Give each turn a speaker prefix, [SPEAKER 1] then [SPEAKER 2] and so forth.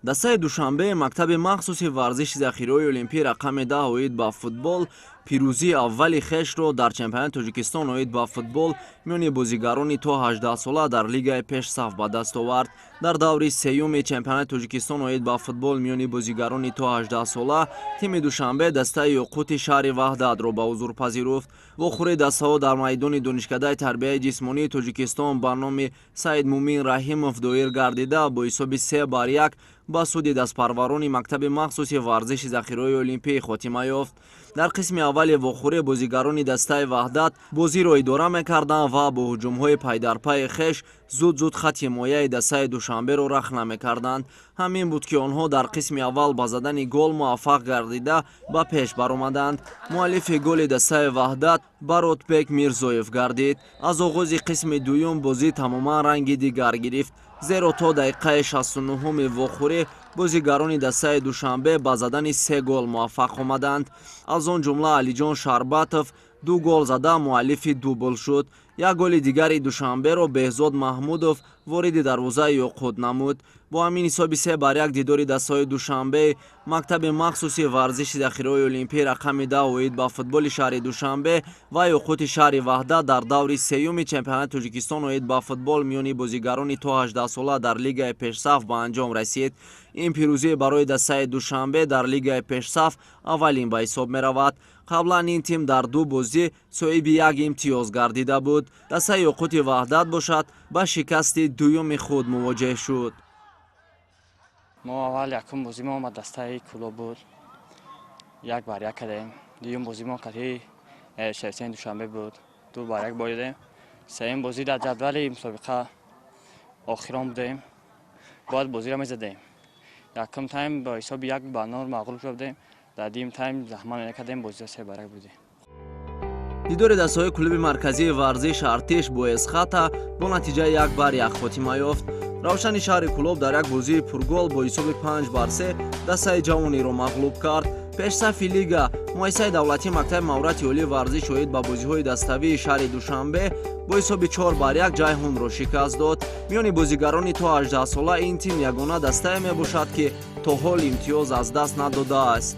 [SPEAKER 1] Дастаи Душанбе, мактаби махсуси варзиши захираҳои олимпӣ рақами 10 оид ба футбол, пирӯзии аввали хешро дар чемпионати Тоҷикистон оид ба футбол миёни бозигарони то 18сола дар лигаи пешсаф ба даст овард. Дар даври сеюми чемпионати Тоҷикистон оид ба футбол миёни бозигарони то 18сола тими Душанбе дастаи Ёқути шаҳри Ваҳдатро ба ҳузур пазируфт. Вохӯрии дастаҳо дар майдони Донишкадаи тарбияи ҷисмонии Тоҷикистон ба номи Саидмумин Раҳимов доир гардида, бо ҳисоби 3-1 ба суди дастпарварони мактаби махсуси варзиши захираҳои олимпӣ хотима ёфт. Дар қисми аввали вохӯрӣ бозигарони дастаи Ваҳдат бозиро идора мекарданд ва бо ҳуҷумҳои пайдарпайи хеш зуд-зуд хати ҳимояи дастаи Душанберо рахна мекарданд. Ҳамин буд, ки онҳо дар қисми аввал ба задани гол муваффақ гардида, ба пеш баромаданд. Муаллифи голи дастаи Ваҳдат Баротбек Мирзоев гардид. Аз оғози қисми дуюм бозӣ тамоман ранги дигар гирифт, зеро то дақиқаи 69-уми вохӯрӣ бозигарони дастаи Душанбе ба задани се гол муваффақ омаданд. Аз он ҷумла Алиҷон Шарбатов ду гол зада, муаллифи дубл шуд. Як голи дигари Душанберо Беҳзод Маҳмудов вориди дарвозаи Ёқут намуд. Бо ҳамин ҳисоби 3-1 дидори дастаҳои Душанбе, мактаби махсуси варзиши захираҳои олимпӣ рақами 10 оид ба футболи шаҳри Душанбе ва Ёқути шаҳри Ваҳдат дар даври сеюми чемпионати Тоҷикистон оид ба футбол миёни бозигарони то 18сола дар лигаи пешсаф ба анҷом расид. Ин пирӯзӣ барои дастаи Душанбе дар лигаи пешсаф аввалин ба ҳисоб меравад. Қаблан ин тим дар ду бозӣ соҳиби як имтиёз гардида буд. Дастаи Ёқути Ваҳдат бошад, ба шикасти дуюми худ мувоҷеҳ шуд.
[SPEAKER 2] Мо аввал якум бозӣ мо ба дастаи Кӯлоб буд, 1-1 кардем. Дуюм бозӣ мо кати Шерсени Душанбе буд, 2-1 боридем. Сеюм бозӣ дар ҷадвали мусобиқа охирон будем, бояд бозиро мезадем. Якум тайм бо ҳисоби 1-0 мағлуб шуда будем. Дар дуюм тайм заҳмат накардем, бозиро 3-1 бурдем.
[SPEAKER 1] Дидори дастаҳои клуби марказии варзиш Артиш бо Эсхата бо натиҷаи 1-1 хотима ёфт. Равшани шаҳри Кӯлоб дар як бозии пургол бо ҳисоби 5-3 дастаи Ҷавониро мағлуб кард. Пешсафи лига, муассисаи давлатии мактаби маҳорати олии варзиш оид ба бозиҳои даставии шаҳри Душанбе, бо ҳисоби 4-1 Ҷайҳунро шикаст дод. Миёни бозигарони то 18сола ин тим ягона дастае мебошад, ки то ҳол имтиёз аз даст надодааст.